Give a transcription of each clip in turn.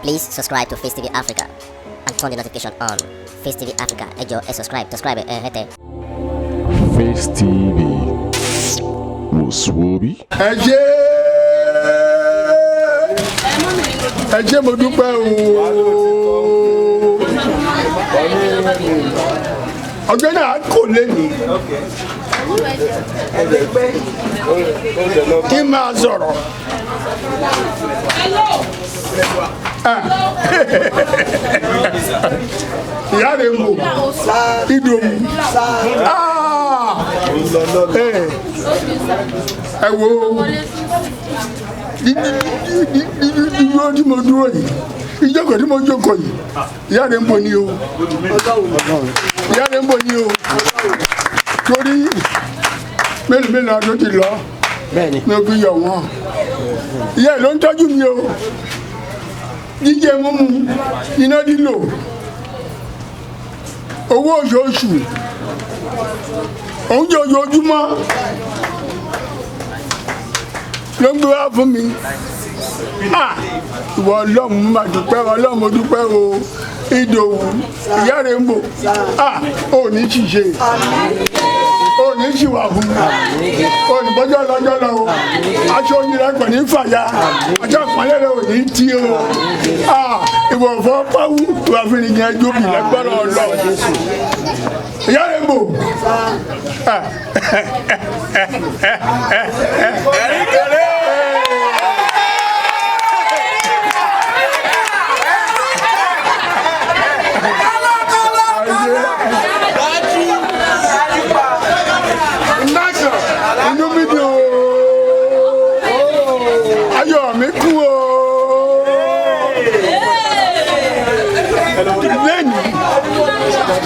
Please subscribe to Face TV Africa and turn the notification on. Face TV Africa, ẹ jọ̀ọ́, ẹ subscribe, subscribe ẹ hẹ́tẹ̀. Face TV wò sùwòbí. Ẹ ṣé, ẹ ṣé, mo dúpẹ́ o. Ọjọ́ náà kò lé ní kí n máa sọ̀rọ̀. Ah. Ìyá rẹ̀ ń bò ìdòwú. Ah. Ẹ wo dúró tí mo dúró yìí, ìjókòó tí mo jókòó yìí, ìyá rẹ̀ ń bò ní o, ìyá rẹ̀ ń bò ní o, torí mélòó mélòó tó ti lọ mi ò fi yọ̀ wọ́n. Ìyá ẹ̀ ló ń tọ́jú mi o, jíjẹ mímu, iná lílò, owó oṣooṣù, oúnjẹ ojoojúmọ́ ló ń gbé wá fún mi. Ah, ìwọ Ọlọ́run, mo máa dúpẹ́. Ọlọ́run, mo dúpẹ́ o. Ìdòwú, ìyá rẹ̀ ń bò. Ah, ò ní ṣìṣe, ò ní ṣìwà fún mi, ò ní bọ́jọ́ lọ́jọ́ lọ o. Aṣọ oyin rẹ kò ní fàya, aṣọ ìpínlẹ̀ rẹ ò ní tí o. Ah, ìwọ fọ́ pàwù ìwà fìrìyàn ẹjọ́ bì lẹ́gbọ́rọ̀ ọlọ́. Ìyá rẹ̀ ń bò. Ah. Nasa, inú mi dùn o, ayọ̀ mi kún o. Lẹ́yìn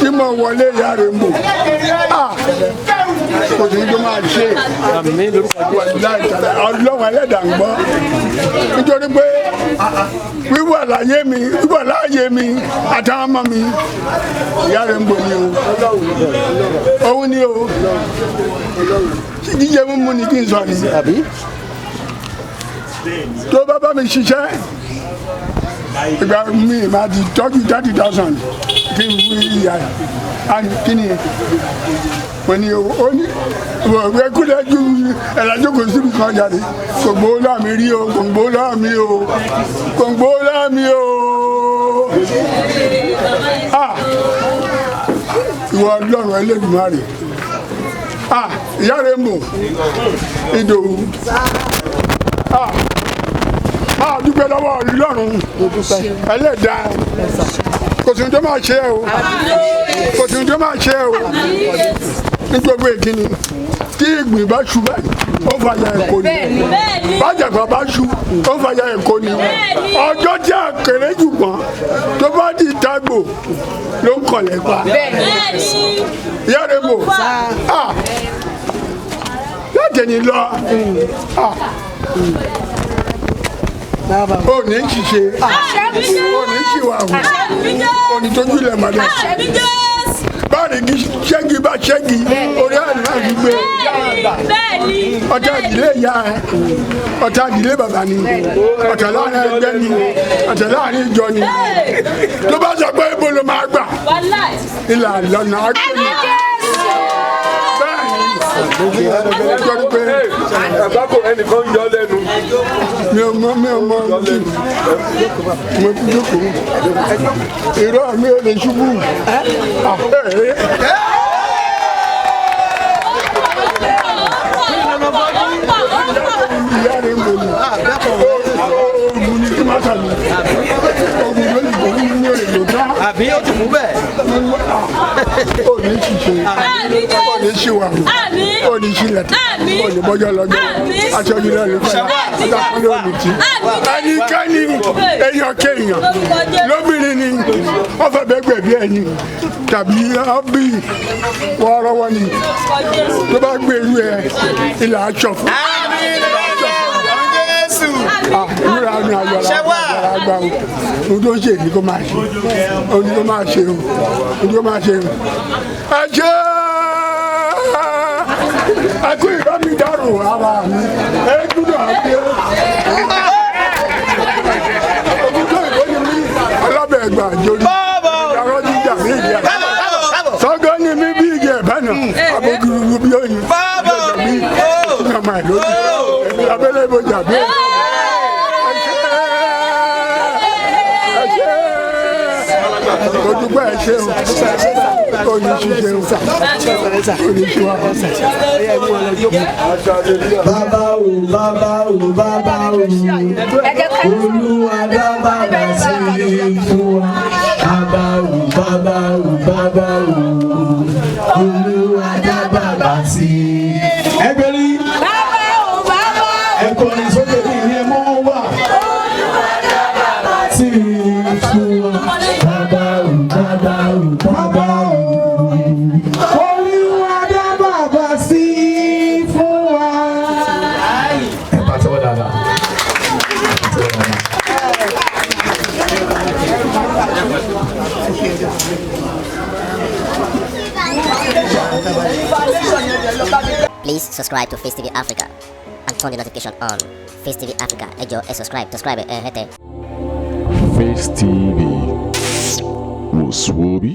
tí mo wọlé, ìyá rẹ̀ ń bò. Ah, kò sí tó máa ṣe wàláì tàlà, Ọlọ́run ẹlẹ́dàá ń gbọ́, nítorí pé wíwà láyé mi, wíwà láàyè mi àtàwọn ọmọ mi, ìyá rẹ̀ ń bò ní o, òun ni o. Jíjẹ mímu ni kí n sọ ni tó bá bá mi ṣiṣẹ́, ìgbà mi máa ti tọ́jú 30,000 kí n fún ìyá rẹ̀. Kí ni mo ní owó? Ó ní ìwé kúlẹ̀ ju ẹ̀lájókòó síbi kan jáde. Kò gbowó lọ́wọ́ mi rí o, kò gbowó lọ́wọ́ mi o, kò gbowó lọ́wọ́ mi o. Ah, ìwọ Ọlọ́run Ẹlẹ́dùmarè! Ah, ìyá rẹ̀ ń bò, Ìdòwú. Ah, máa dúpẹ́ lọ́wọ́ Ọlọ́run ẹlẹ́dàá. Kò sí ní tó máa ṣe é o, kò sí ní tó máa ṣe é o. Nítorí ìkíni tí ìgbín bá ṣu báyìí, ó fàyà ẹ̀kọ́ ni. Bájàgbá bá ṣu, ó fàyà ẹ̀kọ́ ni. Ọjọ́ tí àkèrè jù pọ́n tó bá di tágbò ló ń kọ̀lẹ̀ pa. Ìyá rẹ̀ bò. Ah, láti ẹni lọ. Ah, ò ní ṣiṣẹ́, ò ní ṣìwàhù, ò ní tójú ilẹ̀ mọ́lẹ̀. Báyìí kí ṣẹ́gi bá ṣẹ́gi, orí àná fi gbé. Ọ̀tá ìdílé ìyá ẹ, ọ̀tá ìdílé bàbá ni, ọ̀tá láàrin ẹgbẹ́ ni, ọ̀tá láàrin ìjọ ni, tó bá sọ pé ibo ló máa gbà, ìlà lọ́nà àgbẹ̀ bẹ́ẹ̀ ni, nítorí pé Àgbákò ẹnìkan yọ lẹ́nu. Mi ò mọ, mi ò mọ. Mo ti jókòó, irọ́ mi ò lè ṣubú. Ah, eh, eh. Ìyá rẹ̀ ń bò ní oògùn ní kí má sàmì oògùn ló lè bò ní èlò tán. Àbí ó ti kú bẹ́ẹ̀. Ò ní ṣiṣẹ́, ò ní ṣìwàhù, ò ní ṣílẹ̀, ò ní bọ́jọ́ lọ́jọ́. Aṣọ yìí lọ́ọ́ lè fẹ́ àtàkùn òní tí ẹnikẹ́ni, èèyàn kéèyàn, lóbìnrin ni wọ́n fẹ́ bẹ́ẹ̀ gbẹ̀bí ẹni tàbí ọ́bí wọ́ọ́rọ́wọ́ ni, tó bá gbé irú ẹ ilà aṣọ fún ìmúra ni ayọ̀rọ̀ àgbà o. Ohun tó ń ṣe ní kó máa ṣe, ohun tó máa ṣe o, ohun tó máa ṣe o. Ẹ ṣe, ẹ kú ìbá mi dárò ara mi, ẹ gbúdọ̀ gbé ogun tó ìbò ni mí. Ẹgbà àjòrí ìyàrá jíjà ní ìdí àná sọ́gọ́ ni mi bí igi ẹ̀bá náà abogiruru bí oyin ọjọ́ mi ìyàmà lórí èmi abẹ́lé ìbòjà bí ẹ ṣé ojúgbọ́ ẹ ṣe o oyin ṣiṣẹ́ o oyin ṣiwá. Bàbá o, bàbá o, bàbá o, Olúwa dá bàbá sí fún wa. Bàbá o, bàbá o, bàbá o, Olúwa dá bàbá sí. Ẹgbẹ́ rí ẹ̀kọ́rin sókè ní ìyẹn mọ́ wà. Sí fún wa. Bàbá o, bàbá o, bàbá o, Olúwa dá bàbá sí fún wa. Ẹ pàtẹ́wọ́ dáadáa. Pàtẹ́wọ́ dáadáa. Please subscribe to Face TV Africa and turn the notification on. Face TV Africa, ẹ jọ̀ọ́ ẹ subscribe, subscribe ẹ hẹ́tẹ̀. Face TV was Swoby.